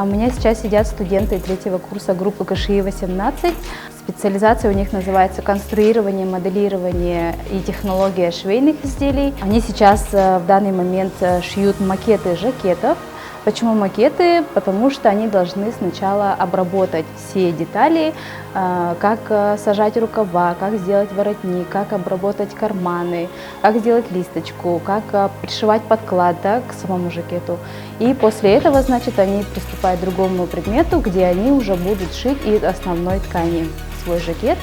У меня сейчас сидят студенты третьего курса группы КШИ-18. Специализация у них называется конструирование, моделирование и технология швейных изделий. Они сейчас в данный момент шьют макеты жакетов. Почему макеты? Потому что они должны сначала обработать все детали, как сажать рукава, как сделать воротник, как обработать карманы, как сделать листочку, как пришивать подклад, да, к самому жакету. И после этого, значит, они приступают к другому предмету, где они уже будут шить из основной ткани свой жакет.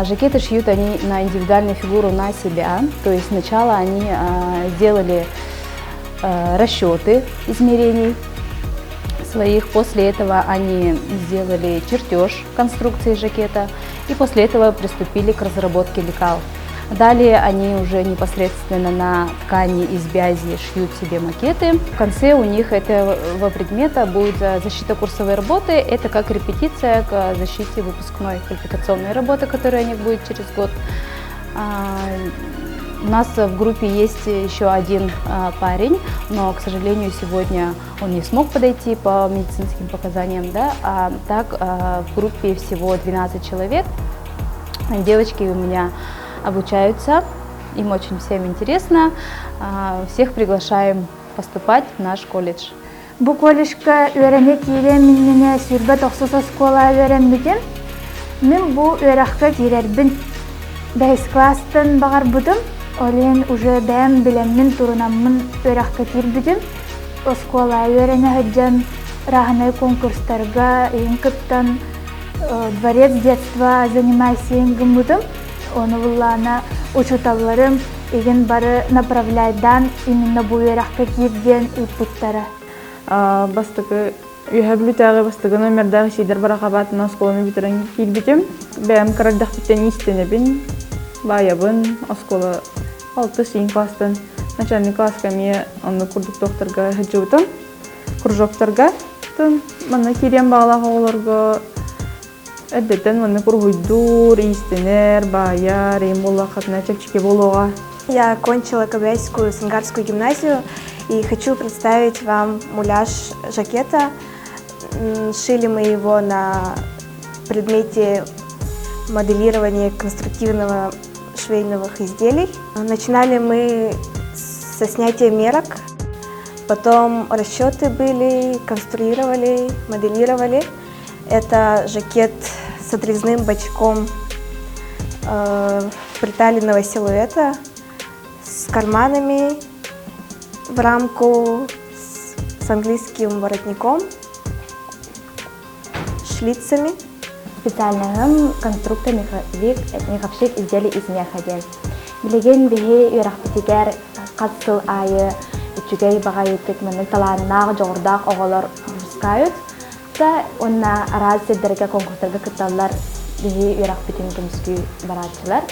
Жакеты шьют они на индивидуальную фигуру на себя, то есть сначала они сделали расчеты измерений своих, после этого они сделали чертеж конструкции жакета и после этого приступили к разработке лекал. Далее они уже непосредственно на ткани из бязи шьют себе макеты. В конце у них этого предмета будет защита курсовой работы. Это как репетиция к защите выпускной квалификационной работы, которая у них будет через год. У нас в группе есть еще один парень, но, к сожалению, сегодня он не смог подойти по медицинским показаниям. Да? А так в группе всего 12 человек. Девочки у меня обучаются, им очень всем интересно. Всех приглашаем поступать в наш колледж. Бу колледжка үөрэнэ киириэм иннинэ 29-ус оскуола үөрэммитим. Мин бу үөрэххэ киирэрбин бэһис кылаастан баҕарбытым, ол иһин уже бэйэм билэммин турунаммын үөрэххэ киирбитим. Оскуола үөрэнэ сылдьан разные конкурстарга иһин кыттан Дворец детства занимайся гыммытым. Ону буллаана учууталларым игин бары направляйдаан именно бу үөрэххэ киир диэн ыыппыттара. Бастакы Үөһээ Бүлүүтээҕи бастакы номердаах Сидор Барахабаатынан оскуоланы бүтэрэн киирбитим. Бэйэм кыра эрдэхпиттэн иистэнэбин, баайабын, оскуола алтыс иин класстан начальный класска эмиэ оннук курдук туохтарга сылдьыбытым, кружоктарга. Манна киириэн баҕалаах оҕолорго эрдэттэн маннык уруһуйдуур, иистэнэр, баайар, ийэм буоллаххытына чэпчэки буолуоҕа. Я окончила Кобяйскую Сангарскую гимназию и хочу представить вам муляж жакета. Шили мы его на предмете моделирования конструктивного швейных изделий. Начинали мы со снятия мерок, потом расчеты были, конструировали, моделировали. Это жакет с отрезным бочком приталенного силуэта, с карманами в рамку, с английским воротником, шлицами. Специальноһым конструктор меховик, меховщик изделий из меха диэн. Билигин биһи үөрэхпитигэр хас сыл аайы үчүгэй баҕайытык маннык талааннаах, дьоҕурдаах оҕолор выпускают. Да уонна араас сирдэргэ конкурстарга кытталлар биһи үөрэхпитин көмүскүү барааччылар.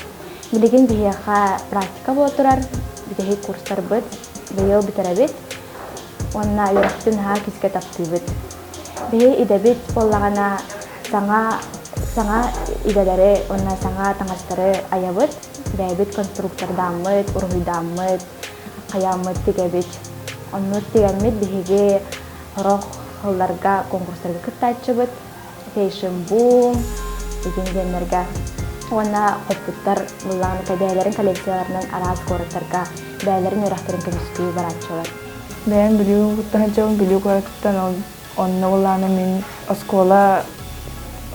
Билигин биһиэхэ практика буола турар, бүтэһик курстарбыт быйыл бүтэрэбит уонна үөрэхпитин наһаа күүскэ таптыыбыт. Биһи идэбит буоллаҕына саҥа саҥа идэлэри уонна саҥа таҥастары айабыт, бэйэбит конструктордааммыт, уруһуйдааммыт, хайааммыт тигэбит. Оннук тигэммит биһиги сорох сылларга конкурстарга кыттааччыбыт. Fashion Boom игин диэннэргэ уонна хоппуттар былаан бэйэлэрин коллекцияларынан араас куораттарга бэйэлэрин үөрэхтэрин көмүскүү барааччылар. Бэйэм Бүлүү кытта сылдьабын, Бүлүү куоратыттан онно улаана мин оскуола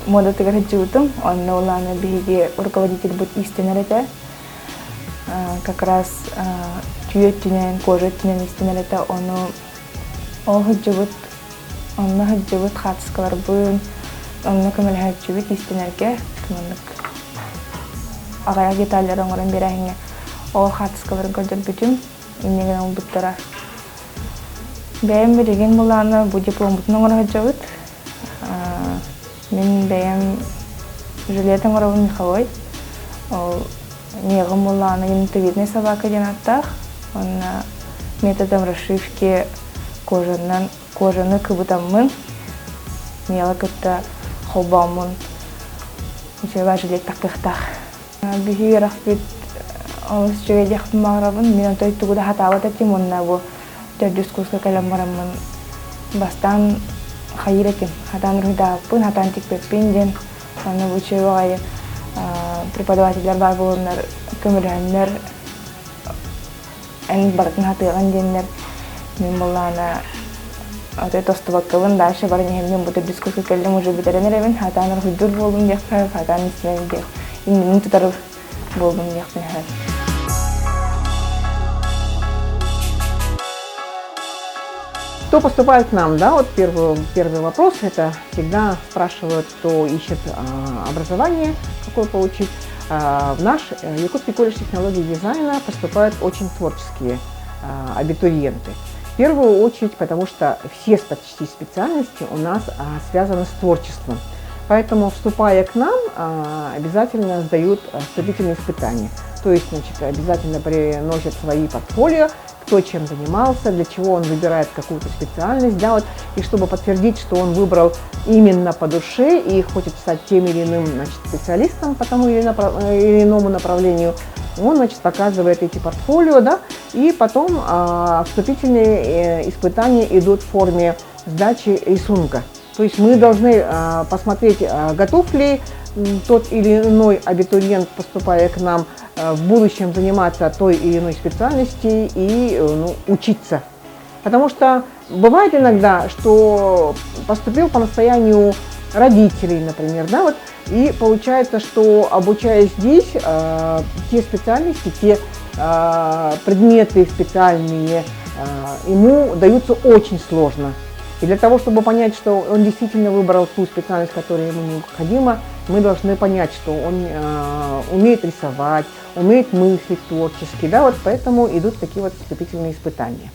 муодатыгар сылдьыбытым. Онно улаана биһиги руководительбыт иистэнэр этэ. Как раз түйэ өттүнэн, кожа өттүнэн иистэнэр этэ. Ону ол сылдьыбыт, онно сылдьыбыт хаартыскаларбын онно көмөлөһөөччүбүт иистэнэргэ маннык аҕыйах деталлары оҥорон биэрээһиҥҥэ ол хаартыскаларын көрдөрбүтүм инньэ гынан ылбыттара. Бэйэм билигин былаана бу дипломмутун оҥоро сылдьабыт. Мин бэйэм жилет оҥоробун меховой. Ол миэҕим буоллаҕына енотовидный собака диэн ааттаах. Уонна методом расшивки кожанан кожаны кыбытаммын миэҕи кытта холбооммун үчүгэй жилет тахтыахтаах. Биһиги үөрэхпит олус үчүгэй диэхпин баҕарабын. Мин отой тугу да сатаабат этим уонна бу төрдүс курска кэлэн бараммын бастаан хайыыр этим. Хатаан уруһуйдаабыппын, хатаан тикпэппин диэн. Онно бу үчүгэй баҕайы преподавателлэр баар буоланнар көмөлөһөннөр эн барытын хатыаҕын диэннэр мин буоллаҕына отой тостубаккабын дальше баран иһэммин бу төрдүс курска кэллим уже бүтэрэн эрэбин хатаан уруһуйдуур буоллум диэххэ хатаан истинэн диэх иннибин тутар буоллум диэхпин сөп. Кто поступает к нам, да, вот первый вопрос, это всегда спрашивают, кто ищет образование, какое получить. В наш Якутский колледж технологий и дизайна поступают очень творческие абитуриенты. В первую очередь, потому что все почти специальности у нас связаны с творчеством. Поэтому, вступая к нам, обязательно сдают вступительные испытания. То есть, значит, обязательно приносят свои портфолио, кто чем занимался, для чего он выбирает какую-то специальность, да, вот, и чтобы подтвердить, что он выбрал именно по душе и хочет стать тем или иным, значит, специалистом по тому или иному направлению, он, значит, показывает эти портфолио, да, и потом вступительные испытания идут в форме сдачи рисунка. То есть мы должны посмотреть, готов ли тот или иной абитуриент, поступая к нам, в будущем заниматься той или иной специальности и ну, учиться. Потому что бывает иногда, что поступил по настоянию родителей, например, да, вот, и получается, что обучаясь здесь, те специальности, те предметы специальные ему даются очень сложно. И для того, чтобы понять, что он действительно выбрал ту специальность, которая ему необходима, мы должны понять, что он умеет рисовать, умеет мыслить творчески, да, вот поэтому идут такие вот вступительные испытания.